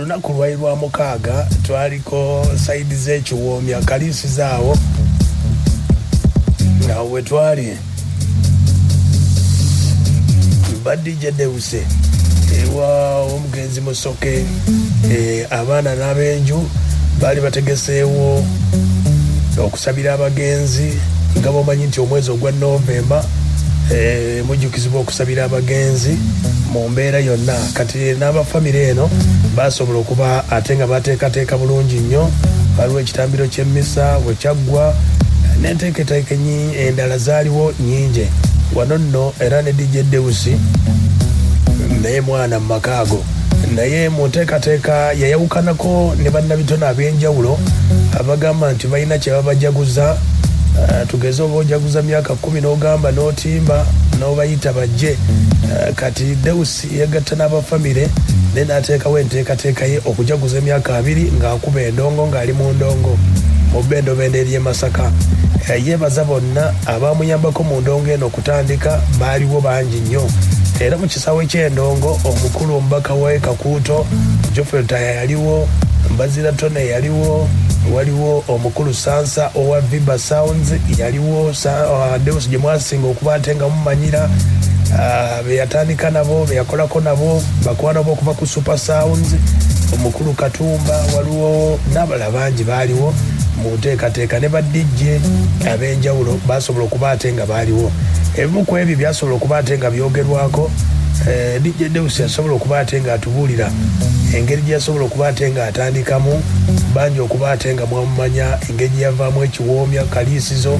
Olunaku lwali lwa mukaaga, twaliko side z'ekiwoomya kaliisizaawo nga we twali ba DJ Deus ewa omugenzi Musoke, abaana n'abenju baali bategeseewo okusabira abagenzi nga bomanyi nti omwezi ogwa Novemba mujjukizibwa okusabira abagenzi mu mbeera yonna. Kati n'abafamire eno basobola okuba ate nga bateekateeka bulungi nnyo, waliwo ekitambiro ky'emmisa bwe kyaggwa n'enteekateeka endala zaaliwo nnyingi wano nno. Era ne DJ Deus naye mwana mu maka ago, naye mu nteekateeka yayawukanako ne bannabitone ab'enjawulo abagamba nti balina kye babajaguza. Tugeze oba ojaguza myaka 10 n'ogamba n'otimba n'obayita bajje. Kati Deus yegatta n'abafamire naye n'ateekawo enteekateeka ye okujaguza emyaka 20 ng'akuba endongo, ng'ali mu ndongo mu bbendobendo ery'e Masaka. Yeebaza bonna abamuyambako mu ndongo eno okutandika, baaliwo bangi nnyo. Era mu kisaawe ky'endongo omukulu omubaka we Kakuuto Geoffrey Lutaaya yaliwo, Mbazira Tone yaliwo, waliwo omukulu Sansa owa Viba Sounds yaliwo, Deus gye mwasinga okuba ate nga mumanyira, be yatandika nabo, be yakolako nabo, bakwano bo okuva ku Super Sounds, omukulu Katumba, waliwo n'abalala bangi baaliwo mu nteekateeka ne ba DJ ab'enjawulo basobola okuba ate nga baaliwo. Ebimu ku ebyo byasobola okuba ate nga byogerwako. DJ Deus yasobola okuba ate nga atubuulira engeri gye yasobola okuba ate nga atandikamu, bangi okuba ate nga mwamumanya engeri gye yavaamu ekiwoomya kaliisizo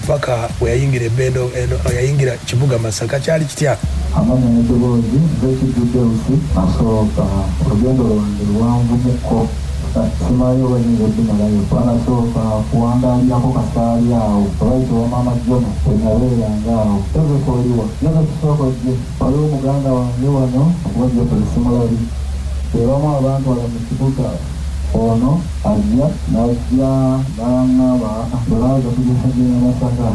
paka bwe yayingira ebbendo eno, yayingira kibuga Masaka. Kyali kitya? Amanya n'eddoboozi nze Deus. Nasooka olugendo lwange luwanvumukko, simanyi oba nyinza oddumalayo, kuba nasooka kuwangaalirako Kasaali awo obayita owa Maama Jona wenabeeranga awo. Joseph oliwa? Joseph sooka ojje, waliwo muganda wange wano okuba Joseph simulabi, bebamu abantwala mu kibuga. Ono ajja najja n'aŋŋamba, "Bulaaza, tugenda genda Masaka."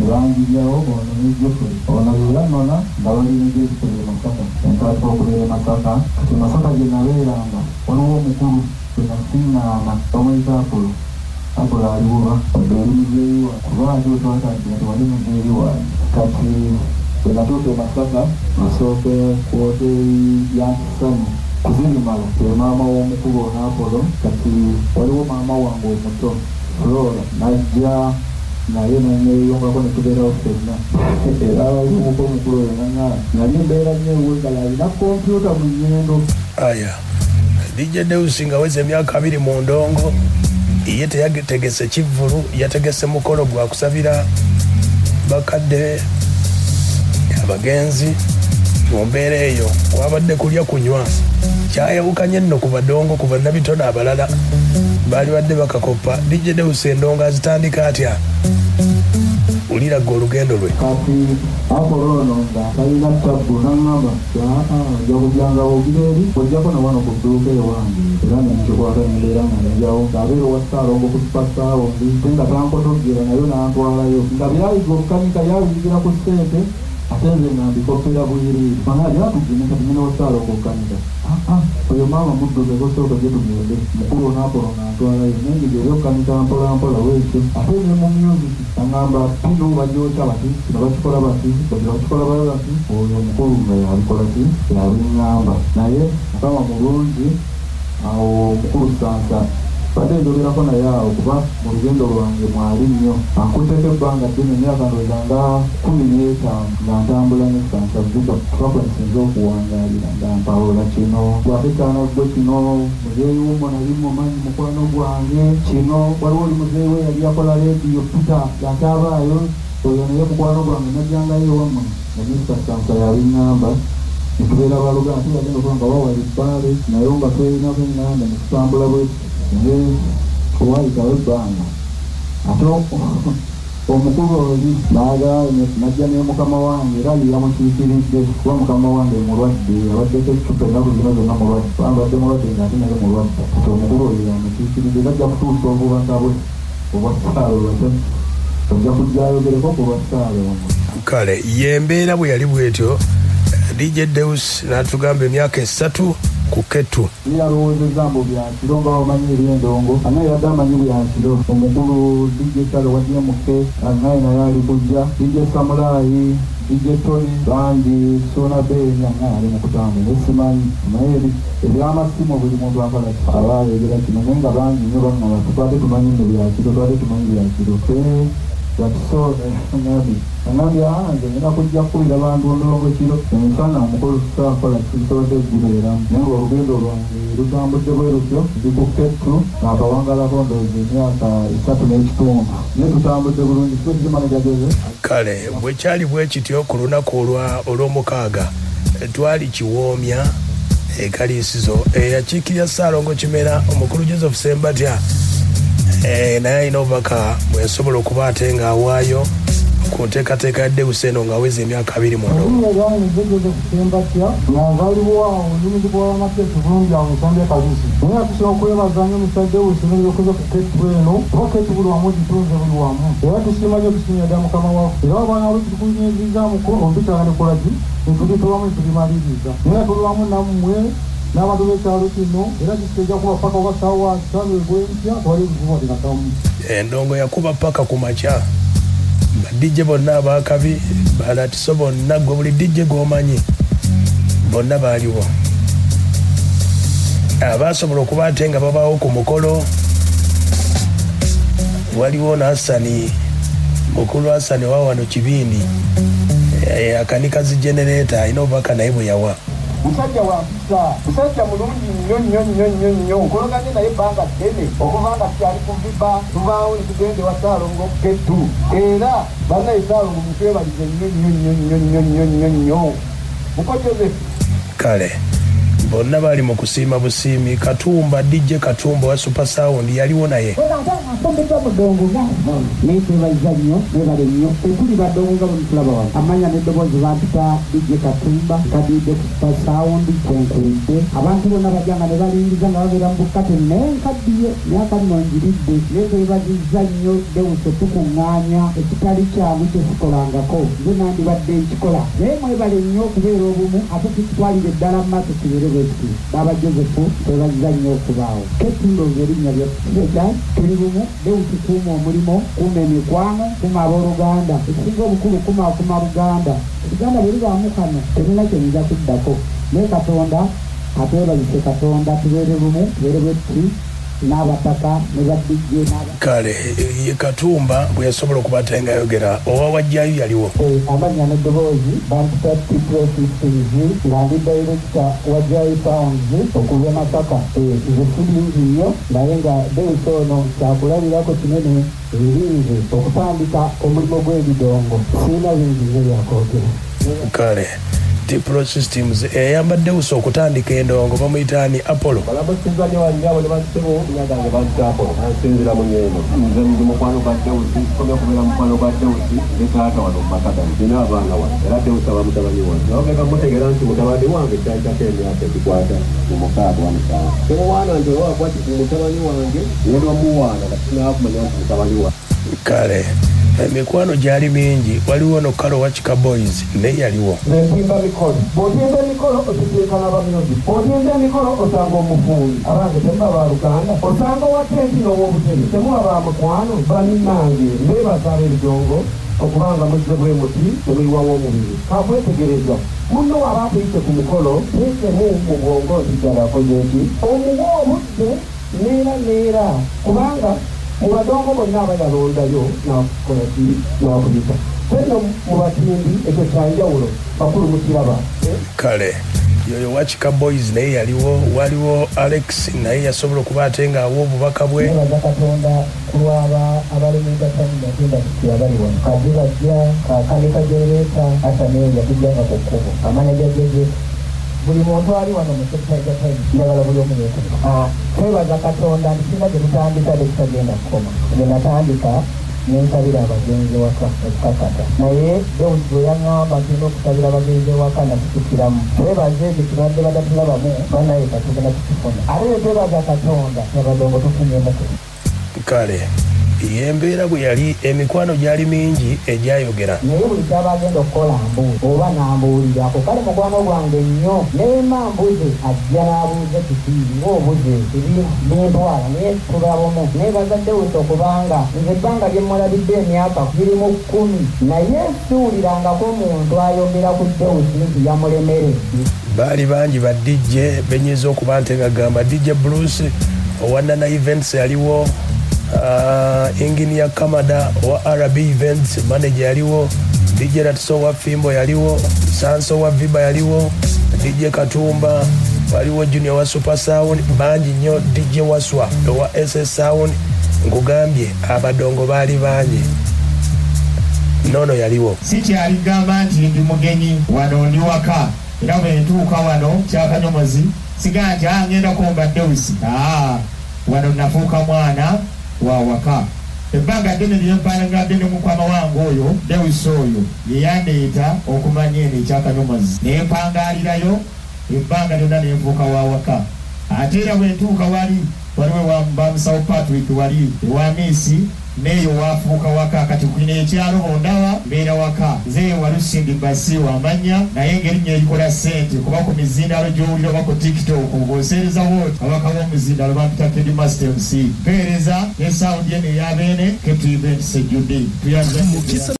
Ebanjiryawo ono ne Jeffrey, ono ye yannona nga bali ne Jeffrey e Masaka. Entandika okubeera e Masaka. Kati Masaka gye nabeeranga waliwo omukulu gwe nasiŋŋaana, bamuyita Apolo. Apolo aliwoba wadde oli muzeeyi wange, kuba ate wetwatandikira tewali muzeeyi wange. Kati bwe natuuka e Masaka, nasooke ku woteeri ya Nkisanyi kuzirimala, ye maama w'omukulu ono Apolo. Kati waliwo maama wange omuto Flora, najja naye nanyeeyongako ne tubeerawo ffenna. Era omuko omukulu oyo naŋŋamba nali embeera nnyo ewe nga yalina kompyuta mu nnyendo. Aya, DJ Deus nga weza emyaka 20 mu ndongo, ye teyategese kivvulu, yategese mukolo gwa kusabira bakadde abagenzi. Mu mbeera eyo kwabadde kulya kunywa. Kyayawukanye nno ku badongo, ku bannabitone abalala baali badde bakakopa. DJ Deus endongo azitandika atya? Wulira gwe olugendo lwe. Kati Apolo ono nga talina tabbu, naŋŋamba, "Aa, nja kujjanga ogira eri ojjako na wano ku dduuka ewange." Era nenkikwata nembeera nga njawo ng'abeera owa Ssaalongo ku Super Sound, ate nga tankotogera nayo n'antwalayo nga byayiga okukanika, byabiyigira ku ssente, ate nze nga mbikoppera bwereere. Mana lyatugende kati ngenda wa Ssaalongo okukanika. Oyo maama mudduke, kosooka gye tugende. Mukulu ono Apolo nga ntwalayo nenjiga ebyokukanika mpola mpola bwekyo. Ate ne mu music aŋŋamba, "Bino bagyokya bati, kino bakikola bati, bati bakikola bati." Oyo omukulu nga yabikola ki, yabiŋŋamba. Naye Mukama mulungi, awo omukulu Sansa badde njogerako naye awo, kuba mu lugendo lwange mwali nnyo, ankutteko ebbanga ddene, emyaka ndowooza nga 15 nga ntambula ne Sansa Viba, kuba kwe nsinze okuwangaalira nga mpawula kino gwate kyana gwe kino muzeeyi wumo nali mumanyi mukwano gwange kino. Waliwo oli muzeeyi we yali yakola leediyo, Peter, yakyabaayo oyo, naye mukwano gwange, najjangayo ewammwe nga Mr Sansa yabiŋŋamba, netubeera baluganda. Ate yagenda okuba nga wawali bbaale naye nga twerinako eŋŋanda netutambula bwe. Naye waayitawo ebbanga, ate omukulu oli najja ne mukama wange, era ye yamukiikiridde, kuba mukama wange mulwadde, abaddeko eccupa ennaku zino zonna mulwadde, kuba mbadde mulwadde nga ate naye mulwadde. Kati omukulu oyo yamukiikiridde, era ajja kutuusa obubaka bwe obwa Ssaalongo, ojja kujja ayogereko ku lwa Ssaalongo. Kale ye embeera bwe yali bwetyo, DJ Deus n'atugamba emyaka 3 ku Ketu. Yalowoozezza mbu bya kiro nga bamanyi eby'endongo, anaye yadde amanyi bya kiro. Omukulu DJ Sale wa DMK anaye naye ali kujja, DJ Samulayi, DJ Tony bangi, Sona Ben naye ali mu kutambula. Naye simanyi naye ebyamasimu buli muntu akola aba ayogera kino, naye nga bangi nnyo baŋŋamba tubadde tumanyi nno bya kiro, tubadde tumanyi bya kiro. Ngambye nze ngenda kujja kukubira bantu ndongo kiro emisana omukolo tusakola kisobodde kugibeeramu, naye ng'olugendo lwange lutambudde bwe lutyo. Ndi ku Ketu akawangalako ndowooza emyaka 3 n'ekitundu, naye tutambudde bulungi. Kimanejageze. Kale bwe kyali bwe kityo ku lunaku olw'omukaaga twali Kiwoomya ekaliisizo eyakiikirira Ssaalongo Kimera omukulu Joseph Ssembatya naye alina obubaka bwe yasobola okuba ate ng'awaayo ku nteekateeka ya Deus eno ng'aweza emyaka 20. Erinnya lyange nze Joseph Ssembatya nga nzaalibwa awo ndi Bwalamateesi bulungi awo Nsambya Kalisi. Naye nga tusobola okwebaza nnyo Mr. Deus n'ebyokoze ku Ketu eno, kuba Ketu buli wamu gitunze buli wamu. Era tusiima nnyo, tusiimira ddala Mukama waffe. Era abaana bo tukunywezizaamuko ompitala ne kola ki, netugitolamu netugimaliriza. Naye nga tuli wamu nammwe n'abantu b'ekyalo kino, era kisijja kuba paka oba ssaawa 5 egw'enkya twali obuzibu wadde nakamu. Endongo yakuba paka ku makya. Ba DJ bonna abaakabi, balatiso bonna, gwe buli DJ gw'omanyi bonna baaliwo. Abasobola okuba ate nga babaawo ku mukolo waliwo n'Hassani, mukulu Hassani wa wano Kibindi, akanika zi generator, alina obubaka naye bwe yawa. Musajja wa mpisa, musajja mulungi nnyo nnyo nnyo nnyo nnyo. Nkologanye naye ebbanga ddene okuva nga tukyali ku Viba, tuvaawo ne tugenda ewa Ssaalongo Ketu. Era bannaye Ssaalongo mutwebalize nnyo nnyo nnyo nnyo nnyo nnyo nnyo nnyo. Muko Joseph. Kale bonna bali mu kusiima busiimi. Katumba, DJ Katumba wa Super Sound yaliwo naye. Nfumbiddwa mudongo nga naye twebaza nnyo, mwebale nnyo. Tuli badongo nga bwe mutulaba wano. Amanya n'eddoboozi bampita DJ Katumba, nkadidde ku Super Sound kwenkulidde. Abantu bonna bajja nga ne balingiza nga babeera mu bukate, naye nkaddiye myaka nno ngiridde. Naye twebazizza nnyo Deus otukuŋŋaanya ekitali kyangu kye sikolangako, nze nandibadde nkikola. Naye mwebale nnyo okubeera obumu, ate tukitwalire ddala mu maaso kibeere bwe kityo. Baaba Joseph twebaziza nnyo okubaawo. Ketu ndowooza erinnya lya tuli bumu. Deus kuuma omulimu, kuuma emikwano, kuuma abooluganda. Ekisinga obukulu kumaakuma Buganda. Oluganda bwe lubaamu kano temulina kye muyinza kuddako. Naye Katonda atwebazise, Katonda tubeere bumu, tubeere bwe tuti n'abataka ne ba DJ n'aba. Kale ye Katumba bwe yasobola okuba ate ng'ayogera. Owa wajjayo yaliwo. Amannya n'eddoboozi bampita T-Pro Systems nga ndi director wa Jai Sounds okuva e Masaka. Nze si bingi nnyo, naye nga Deus ono kyakulabirako kinene eri nze okutandika omulimu gw'ebidongo. Sirina bingi nnyo byakwogera. Kale T-Pro Systems eyambadde Deus okutandika endongo bamuyita ani? Apollo. Balabasiza nnyo bannyabo ne bassebo, nyagange bampita Apollo, ansinzira mu Nyeeno. Nze ndi mukwano gwa Deus, nkomye okubeera mukwano gwa Deus ne taata wano mu maka gano. Nina abaana wano, era Deus aba mutabani wange. Naye ogenda mutegeera nti mutabani wange kyayitako emyaka egikwata mu 6 oba 7. Temuwaana nti oba wakuba mutabani wange, ngenda omuwaana nga sinaakumanya nti mutabani wange. Kale emikwano gyali mingi. Waliwo no Kalo wa Chika Boys naye yaliwo. Nze ntimba mikolo. Bw'otimba emikolo osisinkana abamyuzi, bw'otimba emikolo osanga omufuuyi. Abange temuba baluganda, osanga owa tenti n'ow'obutebe, temuba ba mukwano. Bannange mbeebaza ab'ebidongo okubanga muzze bwe muti ne muyiwawo omubiri. Kakwetegereza munno waba akuyise ku mukolo, teekemu mu bwongo nti ddala akoze ki, omuwe obudde neera neera, kubanga mu badongo bonna aba yalondayo n'akukola ki, n'akuyita. Fenno mu batimbi ekyo kyanjawulo, bakulu mukiraba. Kale yoyo wa Chika Boys naye yaliwo. Waliwo Alex naye yasobola okuba ate ng'awa obubaka bwe. Nebaza Katonda ku lw'aba abali mu entertainment industry abali wano. Kazi bajja, Kanika generator, Hassan yatujjanga ku kkubo. Amanager Joseph, buli muntu ali wano mu sector entertainment, njagala buli omu yeetegeke. Twebaza Katonda nti kirina gye tutandika tekitagenda kukoma. Nze natandika nensabira abagenzi waka ekikakata, naye Deus bwe yaŋŋamba nti nina okusabira abagenzi ewaka nakitukiramu. Twebaza ekyo kibadde batatulabamu, bannaye katugenda tukifuna. Ate ne twebaza Katonda abadongo tufunyemuku. Kale Yembeera bwe yali, emikwano gyali mingi egyayogera. Naye buli kyaba agenda okukola mbuuza oba n'ambuulirako. Kale mukwano gwange nnyo, neema mbuze ajja n'abuuza kiki ng'obuze bintwala, naye tuba bumu. Neebaza Dewusi okubanga nze ebbanga lye mmulabidde emyaka giri mu 10, naye siwulirangako muntu ayogera ku Dewusi nti yamulemeredde. Baali bangi ba DJ benyinza okuba nte nga gamba DJ Bruce owa Nana Events yaliwo, Engineer Kamada owa RB Events manager yaliwo, DJ Ratso owa Fimbo yaliwo, Sanso owa Viba yaliwo, DJ Katumba waliwo, Junior wa Super Sound, bangi nnyo, DJ Waswa owa SS Sound. Nkugambye abadongo baali bangi. Nono yaliwo. Sikyaligamba nti ndi mugenyi wano, ndi waka, era bwe ntuuka wano Kyakanyomozi sigaa nti ngenda komba Dewusi. Wano nafuuka mwana wa waka. Ebbanga ddene lyempangadde ne mukwama wange oyo Dewusi oyo ye yandeeta okumanya eno Ekyakanyomozi, ne mpangaalirayo ebbanga lyonna ne nfuuka wa waka. Ate era bwe ntuuka wali waliwo bamusawo Patrick wali ewa Miisi, neeyo wafuuka waka. Kati kuno ekyalo bondaba mbeera waka. Nze Walusimbi Basi wamanya, naye ng'erinnya erikola ssente kuba ku mizindalo gy'owulira oba ku TikTok ng'oseerezawo abaka b'omuzindalo bampita Kedi Master MC. Mpeereza ne sound eno eyabeene Ketu Events ejjudde. Tuyanza.